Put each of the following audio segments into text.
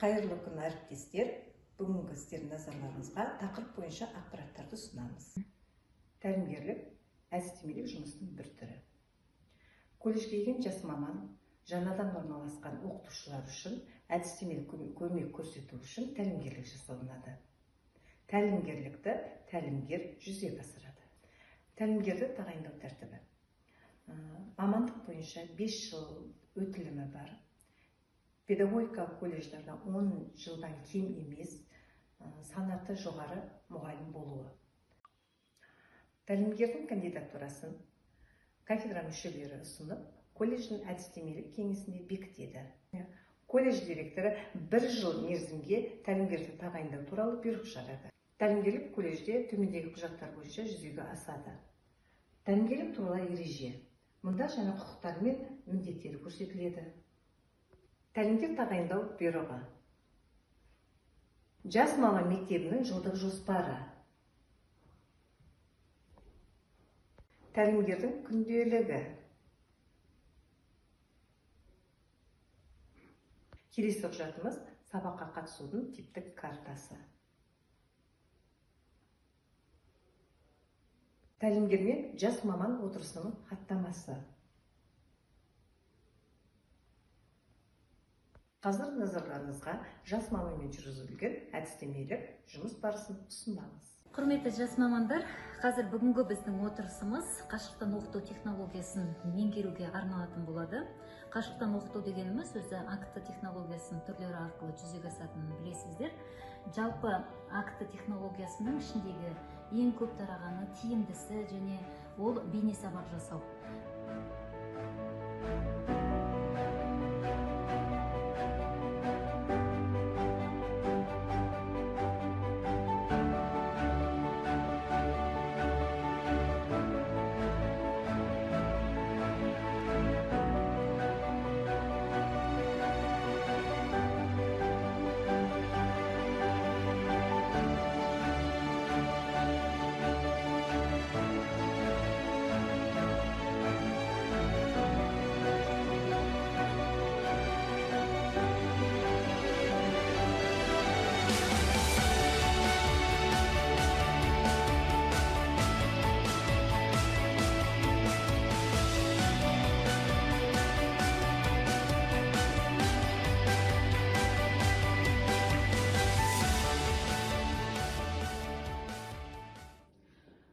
Қайырлы күн, әріптестер! Бүгінгі сіздердің назарларыңызға тақырып бойынша ақпараттарды ұсынамыз. Тәлімгерлік әдістемелік жұмыстың бір түрі. Колледжге келген жас маман, жаңадан орналасқан оқытушылар үшін әдістемелік көмек көрсету үшін тәлімгерлік жасалынады. Тәлімгерлікті тәлімгер жүзеге асырады. Тәлімгерді тағайындау тәртібі. Мамандық бойынша 5 жыл өтілімі бар. Педагогикалық колледждарда 10 жылдан кем емес, санаты жоғары мұғалім болуы. Тәлімгердің кандидатурасын кафедра мүшелері ұсынып, колледждің әдістемелік кеңесінде бекітеді. Колледж директоры 1 жыл мерзімге тәлімгерді тағайындау туралы бұйрық шығарады. Тәлімгерлік колледжде төмендегі құжаттар бойынша жүзеге асады. Тәлімгерлік туралы ереже. Мұнда жаңа құқықтар мен міндеттері көрсетіледі. Тәлімгер тағайындау бұйрығы. Жас маман мектебінің жылдық жоспары. Тәлімгердің күнделігі. Келесі құжатымыз сабаққа қатысудың типтік картасы. Тәлімгермен жас маман отырысының хаттамасы. Қазір назарларыңызға жас маманмен жүргізілген әдістемелік жұмыс барысын ұсынамыз. Құрметті жас мамандар, қазір бүгінгі біздің отырысымыз қашықтан оқыту технологиясын меңгеруге арналатын болады. Қашықтан оқыту дегеніміз өзі акт технологиясының түрлері арқылы жүзеге асатынын білесіздер. Жалпы акт технологиясының ішіндегі ең көп тарағаны, тиімдісі және ол бейне сабақ жасау.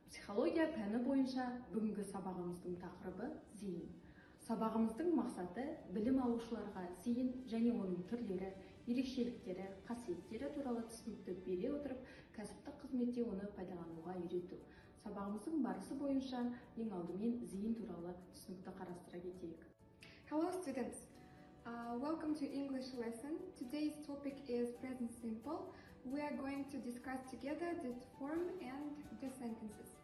Психология пәні бойынша бүгінгі сабағымыздың тақырыбы зейін. Сабағымыздың мақсаты білім алушыларға зейін және оның түрлері, ерекшеліктері, қасиеттері туралы түсінікті бере отырып, кәсіптік қызметте оны пайдалануға үйрету. Сабағымыздың барысы бойынша ең алдымен зейін туралы түсінікті қарастыра кетейік. Hello students. Welcome to English lesson. Today's topic is present simple. We are going to discuss together the form and the sentences.